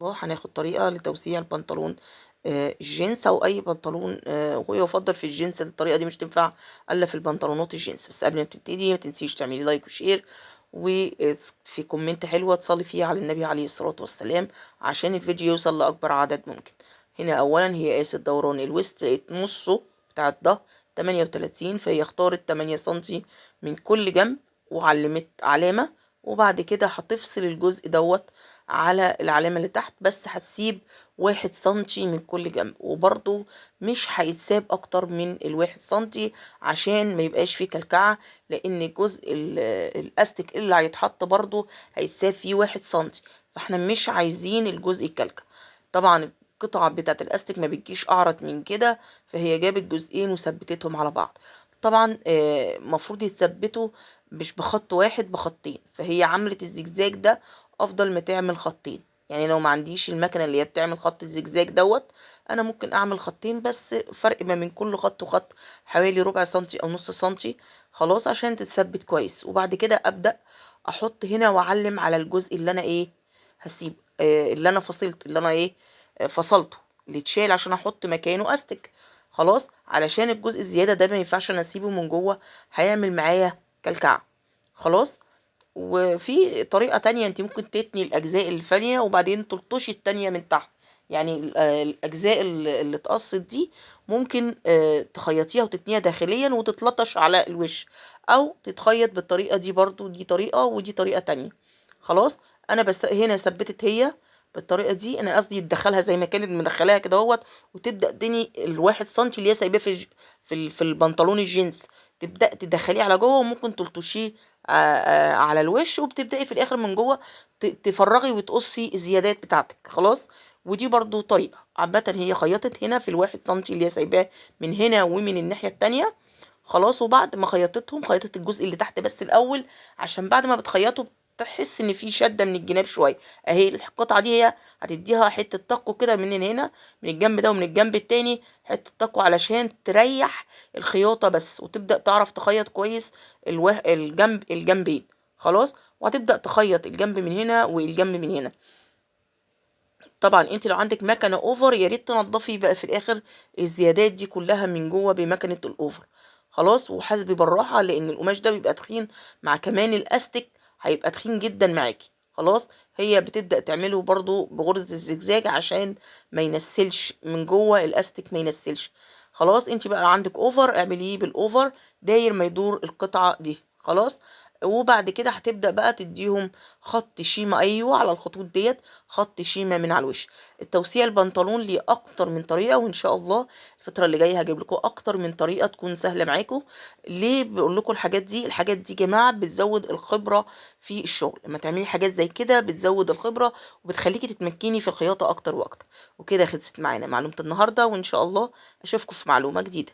الله هناخد طريقة لتوسيع البنطلون الجينز أو أي بنطلون، ويفضل في الجينز. الطريقة دي مش تنفع إلا في البنطلونات الجينز. بس قبل ما تبتدي ما تنسيش تعملي like و share وفي comment حلوة تصلي فيها على النبي عليه الصلاة والسلام عشان الفيديو يوصل لأكبر عدد ممكن. هنا أولا هي قاست دوران الوسط، لقيت نصه بتاع الظهر 38، فهي اختارت 8 سنتي من كل جنب وعلمت علامة، وبعد كده هتفصل الجزء دوت على العلامة اللي تحت، بس هتسيب 1 سنتي من كل جنب، وبرضو مش هيتساب أكتر من 1 سنتي عشان ما يبقاش فيه كلكعة، لأن الجزء الأستك اللي هيتحط برضو هيتساب فيه 1 سنتي، فاحنا مش عايزين الجزء الكلكع. طبعا القطعة بتاعت الأستك ما بتجيش أعرض من كده، فهي جابت جزئين وثبتتهم على بعض. طبعا مفروض يتثبتوا مش بخط واحد، بخطين، فهي عملت الزجزاج ده أفضل ما تعمل خطين. يعني لو ما عنديش المكنة اللي هي بتعمل خط الزجزاج دوت، أنا ممكن أعمل خطين، بس فرق ما بين كل خط وخط حوالي ربع سنتي أو نص سنتي، خلاص، عشان تتثبت كويس. وبعد كده أبدأ أحط هنا وأعلم على الجزء اللي أنا إيه هسيبه، اللي أنا فصلته، اللي أنا إيه، فصلته، اللي اتشال عشان أحط مكانه أستك، خلاص، علشان الجزء الزيادة ده ما ينفعش أنا أسيبه من جوه، هيعمل معايا كلكعة، خلاص. وفي طريقة تانية، انت ممكن تتني الأجزاء الفانية وبعدين تلطشي التانية من تحت، يعني الأجزاء اللي اتقصت دي ممكن تخيطيها وتتنيها داخليا وتتلطش على الوش، أو تتخيط بالطريقة دي برضو، دي طريقة ودي طريقة تانية، خلاص. أنا بس هنا ثبتت هي بالطريقة دي، أنا قصدي تدخلها زي ما كانت مدخلاها كده اهوت، وتبدأ تني 1 سنتي اللي هي سايباه في البنطلون الجينز، تبدأ تدخليه على جوه، وممكن تلطشيه، على الوش، وبتبدأي في الآخر من جوه تفرغي وتقصي الزيادات بتاعتك، خلاص. ودي برضو طريقة. عامة هي خيطت هنا في 1 سنتي اللي هي سايباه من هنا ومن الناحية التانية، خلاص. وبعد ما خيطتهم خيطت الجزء اللي تحت بس الأول، عشان بعد ما بتخيطه تحس ان في شدة من الجناب شوية، اهي القطعة دي هي هتديها حتة طاقة كده من هنا، من الجنب ده ومن الجنب التاني حتة طاقة، علشان تريح الخياطة بس، وتبدأ تعرف تخيط كويس الجنبين، خلاص. وهتبدأ تخيط الجنب من هنا والجنب من هنا. طبعا انت لو عندك مكنة اوفر يا ريت تنضفي بقى في الاخر الزيادات دي كلها من جوه بمكنة الاوفر، خلاص. وحاسبي بالراحة لان القماش ده بيبقى تخين، مع كمان الاستك هيبقى تخين جدا معاكي، خلاص. هي بتبدأ تعمله برضو بغرزة الزجزاج عشان ما ينسلش من جوه الاستك، ما ينسلش، خلاص. انت بقى لو عندك اوفر اعمليه بالاوفر داير ما يدور القطعة دي، خلاص. وبعد كده هتبدأ بقى تديهم خط شيمة، ايوه على الخطوط ديت خط شيمة من على الوش. التوسيع البنطلون ليه اكتر من طريقة، وان شاء الله الفترة اللي جاية هجيب لكم اكتر من طريقة تكون سهلة معاكم. ليه بقول لكم الحاجات دي؟ الحاجات دي يا جماعة بتزود الخبرة في الشغل، لما تعملي حاجات زي كده بتزود الخبرة وبتخليكي تتمكني في الخياطة اكتر واكتر. وكده خلصت معانا معلومة النهاردة، وان شاء الله اشوفكم في معلومة جديدة.